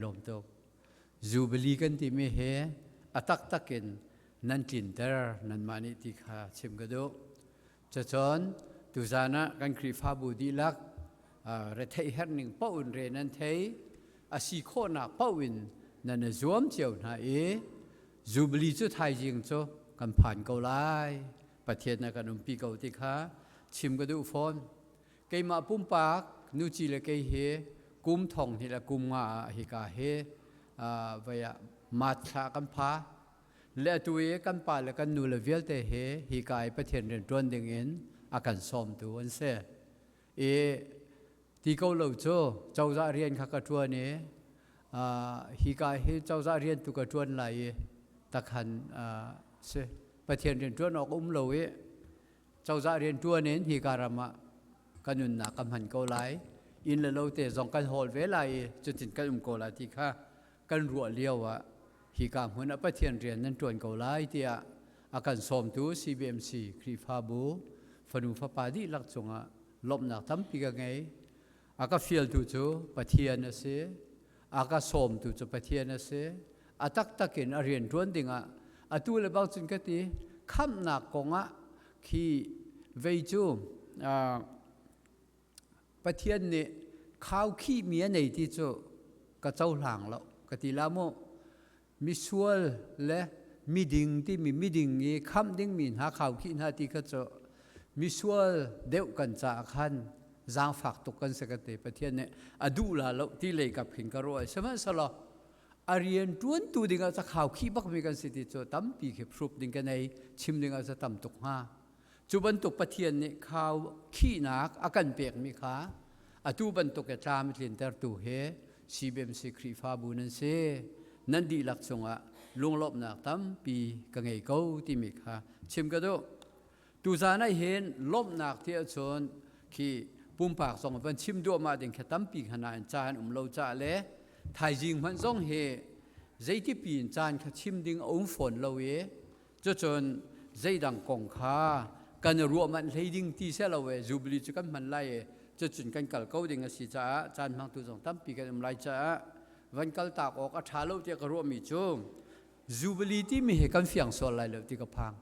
Lawm tuk. Jubilee kan timi he a taktak in nan tlinter nanmah nih ti kha chim ka duh. Cucun tuzan ah kan Khrihfabu dihlak retheih herhning paoh in re nan thei, a si khawhnak paoh in nan i zuam cio hna i Jubilee cu thaizing cu kan phan ko lai. Pathian a kan umpi ko ti kha chim ka duh fawn. Keimah pumpak nuci le kei hi kum thong hnih le kum nga ah hika hi vai ah mat thla kan pha. Le atu i kan pa le kan nu le vialte hi hika i Pathian rian ṭuan ding in a kan sawmtu an si. I ti ko lo cu cozah rian kha ka ṭuan i hika hi cozah rian tu ka ṭuan lai i takhan si Pathian rian ṭuan awk um lo i Cozah rianṭuan in hika ram ah ka nunnak ka hman ko lai. Inn le lo te zong kan hawl ve lai i cutin kan um ko lai ti kha kan ruah lio ah hika hmun ah Pathian rian nan ṭuan ko lai tiah a kan sawmtu CBMC Khrihfabu fanu fapa dihlak cungah lawmhnak tampi ka ngei. A ka fialtu cu Pathian a si. A ka sawmtu cu Pathian a si. A taktak in a rian ṭuan dingah atu le bang cun ka ti khamhnak kongah khi vei cu Pathian nih khaukhihmi a nei ti cu ka cohlang lo ka ti la mu. Misual le miding timi miding i khamh dingmi hna khaukhih hna ti kha cu misual deuh kan caah khan zaangfak tuk kan si ka ti. Pathian nih a duh la lo ti lei kap khin ka ruah. Sihmanhsehlaw a rian ṭuantu dingah ca khaukhih bakmi kan si ti cu tampi khi hrup ding ka nei chim dingah ca tam tuk hnga. Cu bantuk Pathian nih khau khihnak a kan pekmi kha atu bantuk i tlam tlintertu he CBMC Khrihfabu nan si. Nan dihlak cungah lunglawmhnak tampi ka ngei ko timi kha chim ka duh. Tuzan ah hin lawmhnak ti ahcun khi pumpak zong van chim duahmah ding kha tampi kha nain caan um lo caah le thaizing hmanh zong hi zeiti piin caan kha chim ding a um fawn lo i Cucun zeidang kong kha kan i ruah manh hlei ding ti seh lo e Jubilee cu kan hman lai i cucun kan kal ko ding a si caah caan hmangtu zong tampi kan um lai caah van kal tak awk a ṭha lo tiah ka ruahmi cu Jubilee timi hi kan fiang sual lai lo ti ka phang.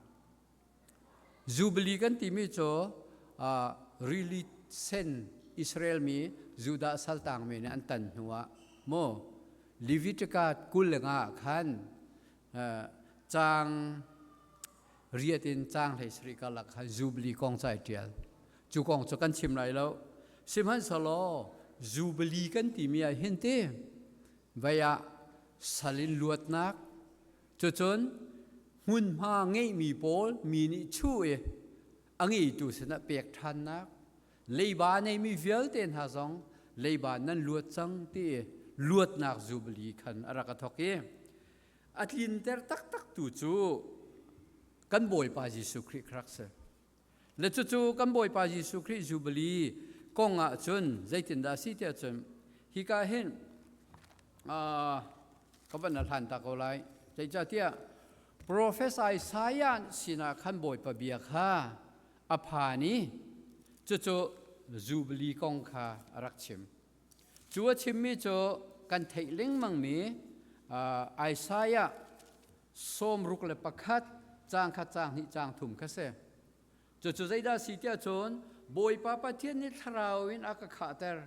Jubilee kan timi cu rili sen Israel mi Judah saltang mi nih an tan hnu ah mu Leviticus 25 khan Caang riat in caang 17 karlak kha Jubilee kong ca i ṭial. Cu kong cu kan chim lai lo. Sihmanhsehlaw Jubilee kan timi ah hin ti vei ah sal in luatnak cucun hmunhma ngeihmi pawl mi nih chuh i a ngeitu sinah pek ṭhannak leiba neimi vialte hna zong leiba nan luat cang ti i luatnak Jubilee khan a rak a thawk i a tlinter taktak tu cu kan Bawipa Jesuh Khrih kha rak si. Le cucu kan Bawipa Jesuh Khrih Jubilee kong ah cun zeitindah a si tiah cun hika hin ka van hlan ta ko lai. Zeicahtiah Professor Isaiah sinah khan Bawipa bia kha a phan i cucu Jubilee kong kha a rak chim. Cu a chimmi cu kan theih lengmangmi Isaiah 61 caang khat caang hnih caang thum kha si. Cucu zeidah si tiah cun Bawipa Pathian nih thlarau in a ka khahter.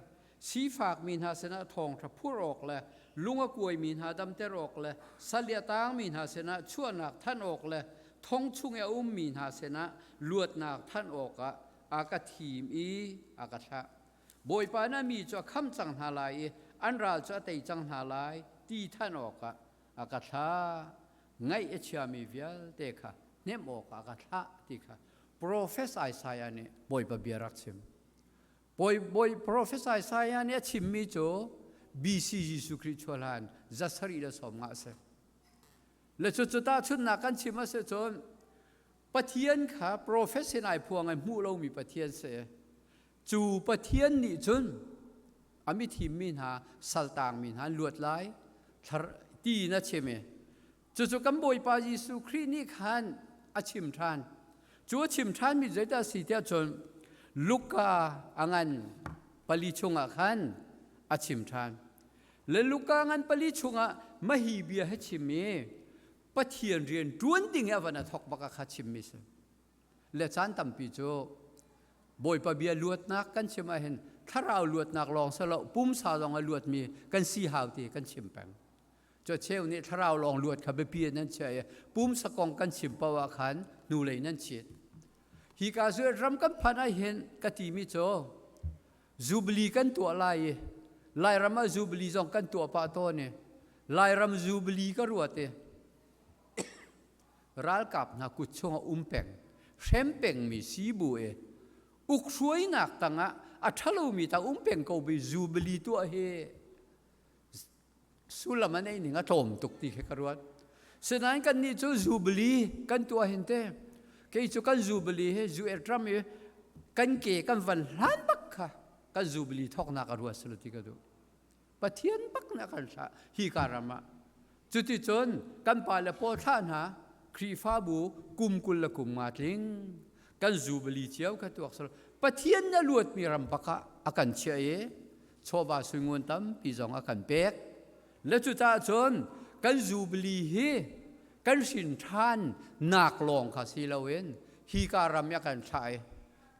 Sifakmi hna sinah thawngṭha phurh awk le lung a kuaimi hna damter awk le sal i a tangmi hna sinah chuahnak thanh awk le thong chung i a ummi hna sinah luatnak thanh awkah a ka thim i a ka thlah. Bawipa na mi cu a kham cang hna lai i an ral cu a tei cang hna lai ti than awkah a ka thlah. Ngaih a chiami vialte kha hnemh awkah a ka thlah ti kha Profet Isaiah nih Bawipa bia rak chim. Bawi, Bawi Profet Isaiah nih a chimmi cu BC Jesuh Khrih chuah hlan 750 a si. Le cucu tahchunhnak kan chim a si cun Pathian kha profet sin ai phuang ai hmuh lomi Pathian si. Cu Pathian nih cun a mithim mi hna saltang mi hna an luat lai thlar ti in a chim i cucu kan Bawipa Jesuh Khrih nih khan a chim ṭhan. Cu a chim ṭhanmi zeidah a si tiah cun Luka a ngan pali chungah khan a chim ṭhan. Le Luka ngan pali chungah mahi bia he chim i Pathian rian ṭuan ding i a van a thawk bak ah kha chimmi si. Le caan tampi cu Bawipa bia luatnak kan chim ahhin thlarau luatnak lawng si lo pumsa zong a luatmi kan si hau ti kan chim peng. Cu cheu nih thlarau lawng luat kha biapi in nan chiah i pumsa kong kan chim paoh ah khan hnulei nan chit. Hi ka zu ram kan phanh ahhin ka timi cu Jubilee kan tuah lai i Lairam ah Jubilee zong kan tuah pah tawn i Lairam Jubilee ka ruat i ralkap hna kut chungah um peng hrem pengmi si bu i ukhruainak tangah a ṭhalomi tang um peng ko bi Jubilee tuah hi sullam a neih ning a tlawm tuk ti khi ka ruat. Sinain kannih cu Jubilee kan tuah hin te kei cu kan Jubilee hi US ram i kan ke kan van hlan bak kha kan Jubilee thawknak a ruat silo ti ka duh. Pathian bak na kan thlah hi ka ram ah. Cuticun kan pa le pawl thlah hna Khrihfabu kum 20 le kum nga tling kan Jubilee cio kha tuak silo. Pathian na luatmi ram bak ah a kan chiah i chawva suingun tampi zong a kan pek. Le cucaah cun kan Jubilee hi kan hrin ṭhan nak lawng kha si loin hi ka ram i a kan thlah i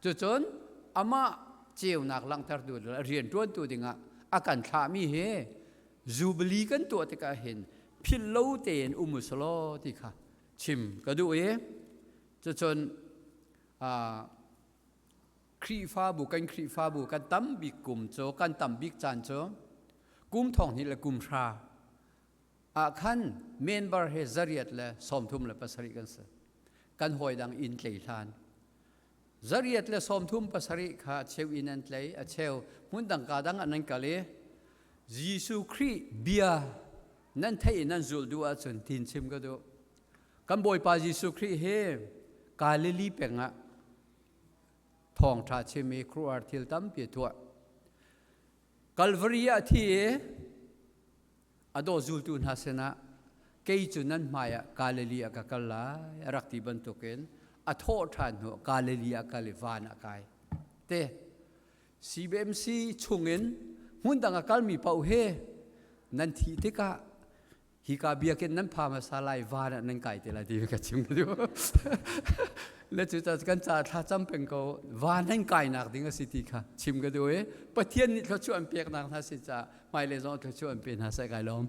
cucun amah ceunak langhtertu rianṭuantu dingah a kan thlahmi hi Jubilee kan tuah tikah hin philh lo tein um u selaw ti kha chim ka duh i cucun Khrihfabu kan Khrihfabu kan tam bik kum cu kan tam bik caan cu kum thong hnih le kum hra ah khan member he 137 kan si. Kan hawi dang inn tlei hlan. 137 kha cheu inn an tlei, a cheu hmun dang ka dang an an kal i Jesuh Khrih bia nan theih in nan zulh duh ahcun tin chim ka duh. Kan Bawipa Jesuh Khrih hi Galilee peng ah thawngṭha chim i khuaruahhar thil tampi a tuah. Kalvari ah a thi i a daw zultu hna sinah kei cu nan hmaiah Galilee ah ka kal lai a rak ti bantukin a thawh ṭhan hnu Galilee ah kal i van ah kai. Te CBMC chungin hmun dang a kalmi paoh he nan thih tikah hika biakinn nan pha hmasa lai van ah nan kai te lai ti ka chim ka duh le cu kan ca thla cam peng ko van nan kai nak ding a si ti kha chim ka duh i Pathian nih thluachuah an pek nak hna si ca hmailei zong thluachuah an pe hna sai kai lawm.